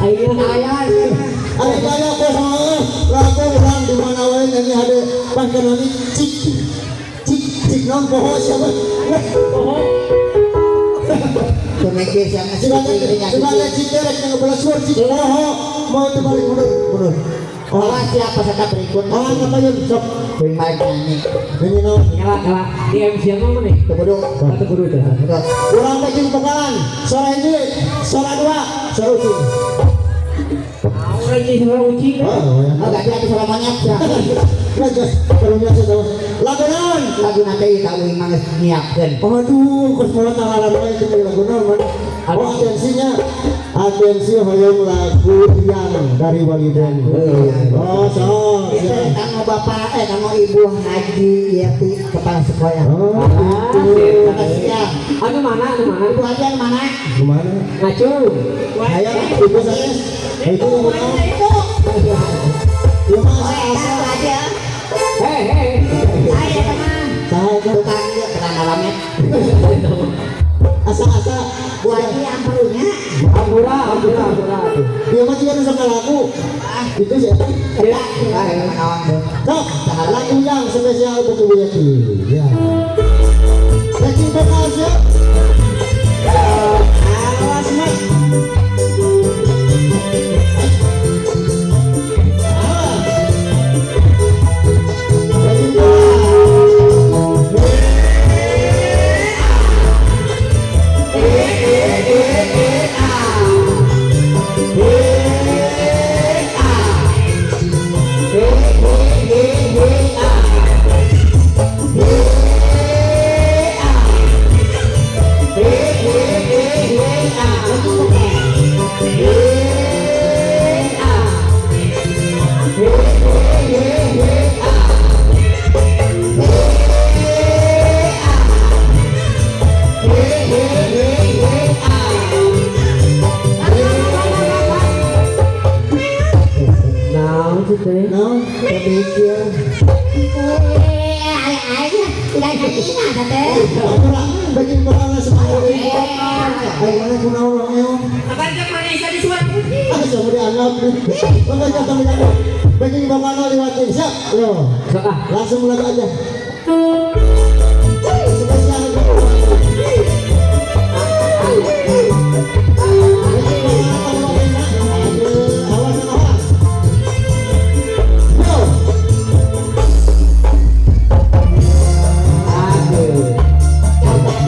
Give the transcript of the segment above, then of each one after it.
Ayo. Aya. Ari gaya kos mah lagu urang di mana wae nyanyi hade pangkeun nami cik cik cik non poho siapa. Pemikir siapa sih? Suka teh cik teh rek ngebelas cik poho mau itu balik mundur mundur. Oh, Awas siapa peserta berikutnya. oh, apa yun sok Kuing balik nyanyi. nyanyi naon? Kala kala di MC yang mana nih? Kudu. Satu guru tuh. Kudu. Urang backing vokalan suara hiji, suara dua, suara ucing. Orang ini suara ucing. Oh, ya. Oh, gak ada suara monyet ya. Nah, geus karunya sih tahu. Lagu naon? Lagu nanti tahu yang mangis nyiapkeun. Aduh, kos moal tangalan wae itu lagu naon mana? Oh, atensinya. Atensi hoyong lagu yang dari Waliden. Oh, so. Itu kanggo bapak, eh kanggo ibu Haji Yeti kepala sekolah. Oh, Ah, gitu. Siap. Anu mana? Anu mana? Ibu Haji yang mana? Gimana? Ngacung. Ayo, ibu saya. Itu ibu naon? Ibu. Ieu mah Oh, asa-asa. eta aja. Hei hei. Saya teman. Saha teh? Tukang ieu tukang alamet. Asa-asa. Bu Haji yang perlunya. Ampura, ampura, ampura. Ieu mah juga nu sok lagu. Itu sih. Ya, ah, naon. Sok, lagu yang spesial untuk Ibu Yeti. Ya. Backing vokal siap. Awas, Mas. Awas. Backing vokal. E E E E A. E A. E E E E A. E A. E E E E A. E A. E E E A. E A. E E E E A. Naon sih teh? Naon? Kepikir. Eh, ay, tidak nyanyi teh. Ampura, backing vokalna semangat. Ayo mana kunaon orang eong? Kapan mana isa di suara putih? Ah, siapa dianggap nih? Pokoknya kami dianggap. Backing vokalna liwatin. Siap? Yo. Sok ah. Langsung lagu aja. Spesial untuk Ibu Yeti. Backing vokalna liwatin, ya. Awas, awas. Yo. Aduh.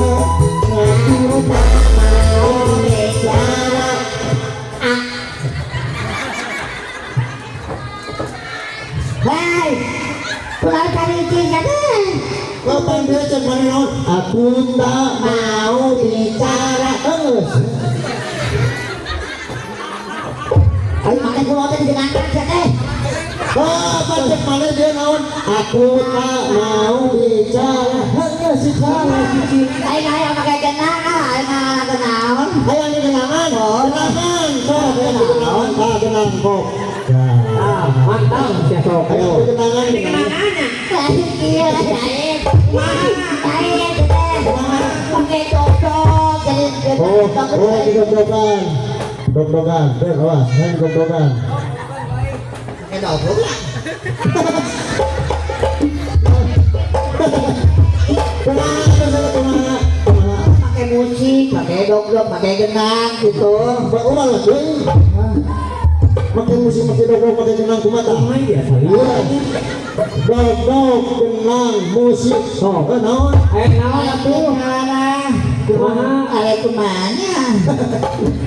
Aku tak mau bicara. Ah. Hei, pulang cari jangan. Kapan dia cek mana naon? Aku tak mau bicara. Terus. Ayo mana gua teh didengarkan sih teh. Kapan cek mana dia naon? Aku tak mau bicara. Hanya secara cici. Ayo ayo pakai genang, ah, ayo ngalah naon. Ayo ini genangan. Genangan. Sok, genangan. Ah, genang kok. Ya. Ah, mantap sia sok. Ayo genangan. Ini kenangannya. Iya, lain. Lain teh. Pakai cocok jadi Oh, oh, dog-dogan. Dog-dogan. Ben, awas, main dog-dogan. Pakai dogok lah. Kumaha terus kumaha? Kumaha? Pakai musik, pakai dog-dog, pakai genang gitu. Pak Umar lah, cuy. Pakai musik, pakai dog-dog, pakai genang kumaha? Kumaha biasa. Iya. Dog-dog, genang, musik. Sok. Eh, naon? Eh, naon atuh? Kumaha? Kumaha? Are kumanya?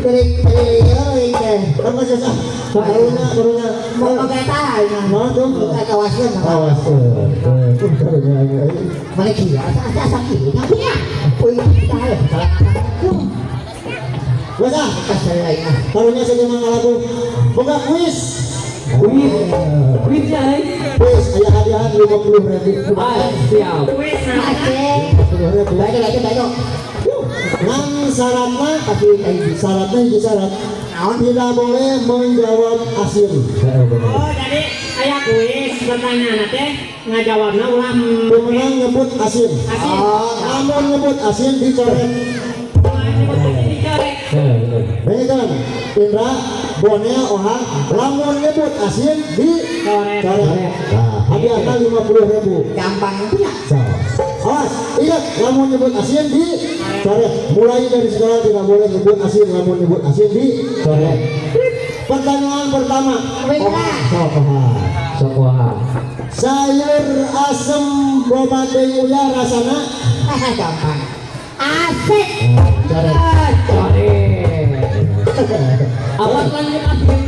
Dari dari teh. Kan masih sah. Karunya, karunya. Mau pakai tahu Naon tuh? Pakai kawaskeun. Awas. Tuh, karunya. Mana kia? Asa asa asa kieu nya punya. Wih, tahu salah apa. Wes ah, Pas saya lain. karunya saja mah lagu. Boga kuis. Kuis. Kuisnya. 50.000. Ah, siap. Kuis. Asik. 50.000. Baik, baik, baik. Ngan syaratna syaratnya hiji syarat. Naon? Tidak boleh menjawab asin. Heeh, bener. Oh, jadi aya kuis pertanyaan teh ngajawabna ulah Pemenang nyebut asin. asin. Oh, Lamun nyebut asin dicoret. Ulah nyebut asin dicoret. Heeh, bener. Dengekeun. Indra, Bonel, Oha, lamun nyebut asin Coret. dicoret. Nah, hadiahna 50.000. Gampang punya. So, awas, ingat, lamun nyebut asin dicoret. Mulai dari sekarang tidak boleh nyebut asin, lamun nyebut asin dicoret. Pertanyaan pertama. Wih, lah. Sok, Oha. Sok wah. Sayur asem loba deui uyah rasana? Gampang. Asik. Coret. Coret. Abang lanjut asin.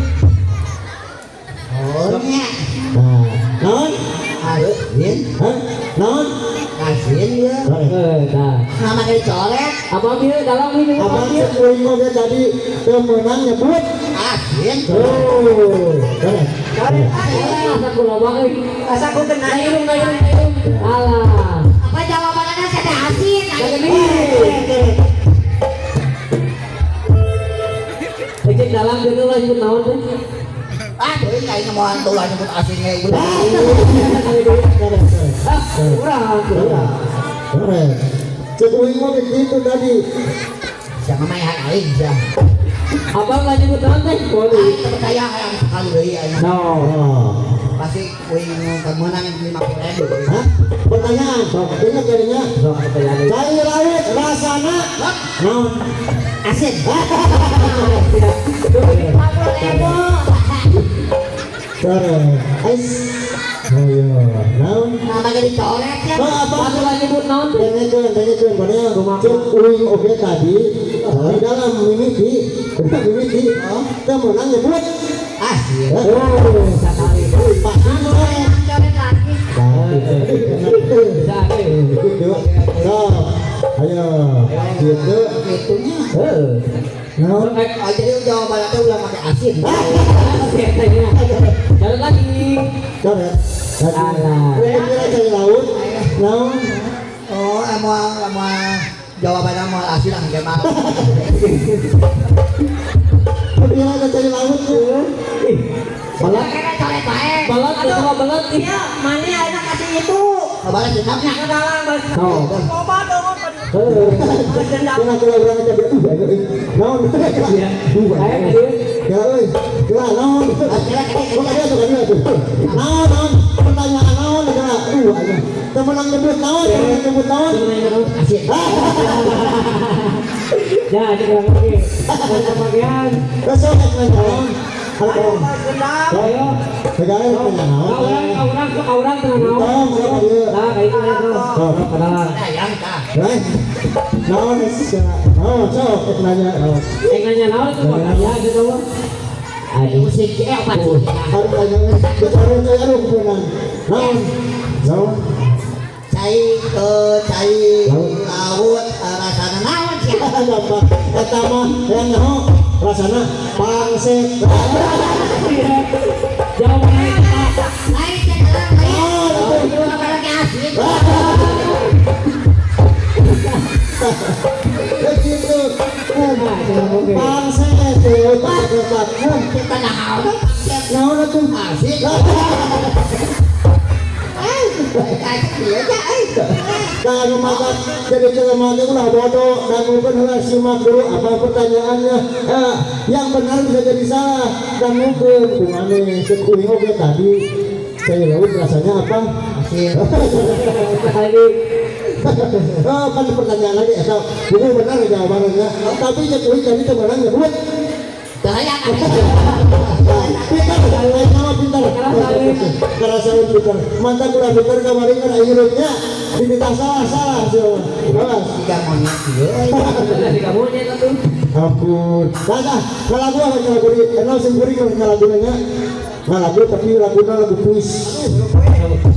Oh, nya. Nah, naon? Asin. Hah? Naon? Asin ya. Coret. Eh, tah. Nama dari coret. Abang ieu dalam ini Abang abang ieu. cek uing oge tadi teu meunang nyebut. Asin. Oh, coret. Coret. Asa ku loba euy. Asa ku kena. Na irung, na irung, na irung. Alah. Apa jawabannya saya asin? Gede. Ejek dalam jeung lah nyebut naon teh. Ah, deui aing mau tulah nyebut asinnya ieu. Coret, coret. Ah, kurang, kurang. Coret. Cek uing oge gitu tadi. Siapa mah yang aing sia. Abang lah nyebut naon teh? Boleh. Aing teu percaya hayang sekali deui aing. No. Oh. Pasti uing menang 50.000. Hah? Pertanyaan, ingat jadinya. Sok pertanyaan deui. Cai laut rasana naon? Asin. 50.000. Coret. Ais. Ayo, naon? Nama jadi coret ya. Oh, apa? Abang lah nyebut naon teh? Dengekeun, dengekeun Bonel. Cek uing oge tadi di dalam mimiti, mimiti, teu meunang nyebut. Asin. Oh, sakali. Pasti coret. Coret lagi. Nah, gitu. Bisa euy. Gitu. So, ayo. Gitu. Itunya. Heeh. Naon? Eh, Oh, jadi jawabannya teh ulah pakai asin. tanya. Jalan lagi. Coret. Lagi. Alah. Kira-kira cai laut, naon? Oh, mau mau jawabannya mau asin ah gimana? Kira cai laut tuh. Ih, balat, Coret bae. balat, sama balat. Ih. Iya, mana anak kasih itu. Balas dendamnya. Ke dalam balas. No. Loba dong. Heeh. Balas dendam. Kira-kira urang teh aduh ayo euy. Naon? Iya. Duh, Ayo, ayo. ayo. Kira euy. Kira naon? Kira kira Oh, kadieu tuh, kadieu tuh. Naon, naon? Pertanyaan naon kira? Aduh, ayo. Teu meunang nyebut naon? Teu meunang nyebut naon? asin. Ya, ini kurang lagi. Bagian. Besok rek nanya naon? Aduh. Balas dendam. Ayo. Pegang rek nanya naon? Kau orang, kau orang, kau orang tengah naon. Tong, urang ieu. Nah, kayak itu ya, tuh. Oh. Kenalan. Ayam tah. Eh, naon geus naon sok rek nanya naon? Eh, nanya naon itu kok nanya gitu loh. Aduh. Musik apa sih? Harus nanya bicara teh aduh keunang. Naon? Naon? Cai cai Laut. laut rasana naon sih? Gampang. Eta mah yang nyaho rasana pangset. Jawabannya itu, Pak. Lain cek lain. Itu apa lagi asin? Ya gitu. Nah, kurang oke. Pangset teh otak. Kita naon pangset Naon atuh? asin. Eh, asin ya eh. Nah, anu maka jadi jelema teh ulah bodoh dan mungkin heula simak dulu apa pertanyaannya. Eh, yang benar bisa jadi salah dan mungkin kumane cek uing oge tadi cai laut rasanya apa? Asin. Sekali. Oh, kan pertanyaan lagi eta buku benar jawabannya. Tapi cek uing tadi teu meunang nyebut. Bahaya kan? Pintar, lain nama pintar. Kerasa pintar. Mantap ulah pintar kamari kan akhirnya diminta salah salah siapa. Awas. Tiga monyet ieu. Tiga monyet atuh. Ampun. Nah, nah, ngalagu apa ngalagu di kenal sing kuring ngalagu nanya. Ngalagu tapi laguna lagu kuis.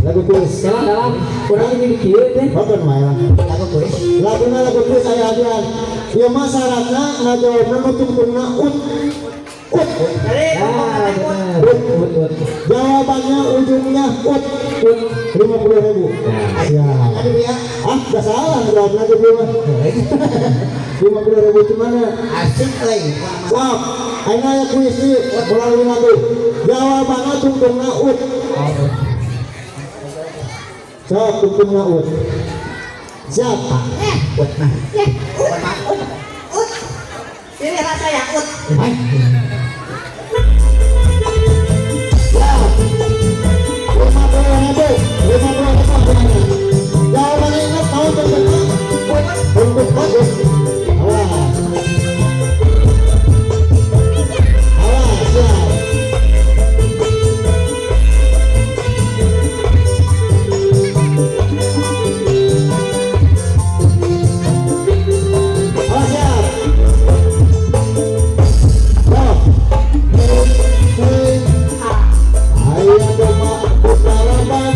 Lagu kuis. Dalam dalam kurang ini kieu teh. Bukan wae lah. Lagu kuis. Laguna lagu kuis aya hadiah. Ieu mah syaratna ngajawabna nu tungtungna ut. Ut. Jadi Ah, benar. Ut. Ut, ut. Jawabannya ujungnya ut. Ut 50.000. Siap. Tadi ya. Ah, udah salah jawab lagi belum. 50.000 gimana? Asik euy. Sok, ayeuna aya kuis ieu melalui lagu. Jawabannya tungtungna ut. Sok tungtungna ut. Siap. Ut mah. Ut, ut, ut. Pilih rasa yang ut. Ya. 50.000, 50.000. Jawabannya ingat tahu tungtungna ut. Tungtungna ut. Awas. Awas, siap. Awas, siap. Sok. Hei, hei. Aya domba di paraban.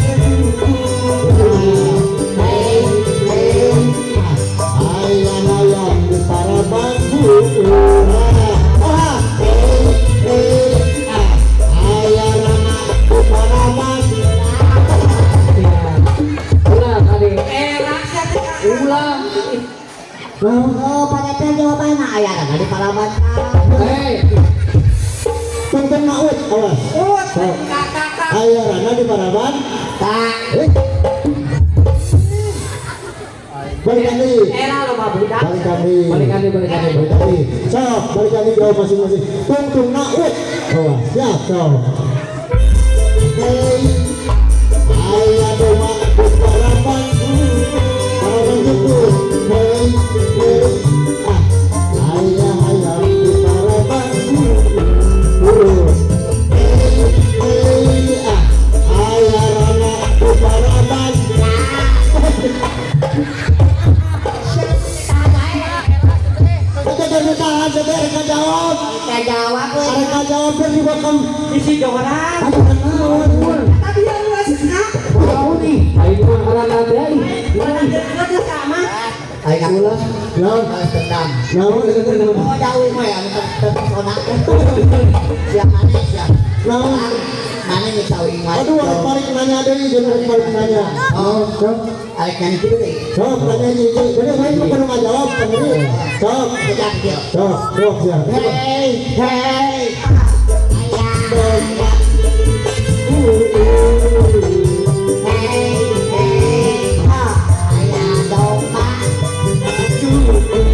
Hei, hei. Aya hayam di paraban. Ah, hei, hei. Aya rana di paraban. Ulang kali. Enak sih. Ulang. Nah, Oh, pada teh jawabanna aya rana di paraban. Hei. tungtungna ut, awas. Ut. Sok. Kakak. Aya rana di paraban. Tak. Eh. Balik lagi. Era loba budak. Balik kami. Balik kali, balik kali. Balik kami. Sok, balik kami jawab masing-masing. Tungtungna ut. Awas, siap, sok. Hei, aya domba di paraban. Paraban gitu. Hei, hei. Ah, aya hayam di paraban. Hei, hei, ah, aya rana di paraban. Oke, jadi tahan, jadi mereka jawab. Kita jawab euy. Mereka jawab biar dibokong. Isi jorang. Aduh, kenal. Tapi yang luas ah. Tahu nih. Aing mah karena deui. Mana geus sama. Aing Ulah. Naon? balas dendam. Naon? Oh, jauh mah ya, terpesona. Siap mana siap. Naon? Mana nyiksa uing wae. Aduh, arek balik nanya deui, jadi arek balik nanya. Oh, Sok, arek nanya kieu deui. sok nanya hiji. Jadi saya mah kudu ngajawab kan ini. Sok, Kejap kieu. sok, sok siap. Hei, hei. Ayah. Hei, hei. Ayah domba. Hei,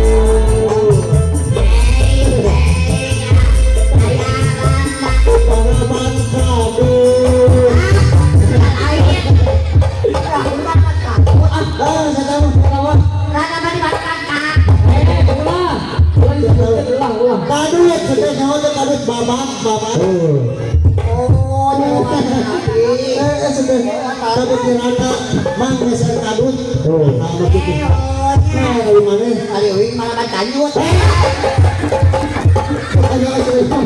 hei. Ayah rana. Paraban kadut. Ah, saya tahu, saya tahu. Rana mah di paraban kak. Eh, ulah. Ulah disebutkeun, ulah, ulah. Kadut, sudah nyawa teh kadut babak, babak. Oh, jawaban tadi. Eh, eh, sudah kadut dirana, mang meser kadut. Nah, begitu. Nah, dari mana? Ari uing malah ban kanyut. Ayo, ayo, ayo.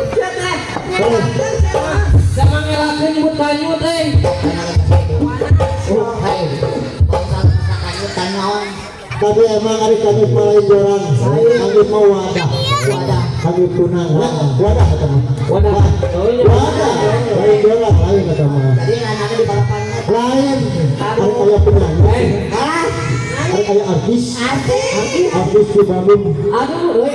Sia teh. Jangan ngelakeun nyebut kanyut euy. Hei, bangsa kanyut kanyon. Tapi emang ari kanyut mah lain jorang. Kanyut mah wadah. Wadah. Kanyut kunang. Wadah kata mah. Wadah. Oh iya. Wadah. Lain jorang, lain kata mah. Jadi anaknya di balapannya. Lain. Ari kayak penyanyi. Eh, Ah, Ari kayak artis. asik. Artis di Bandung. aduh, euy.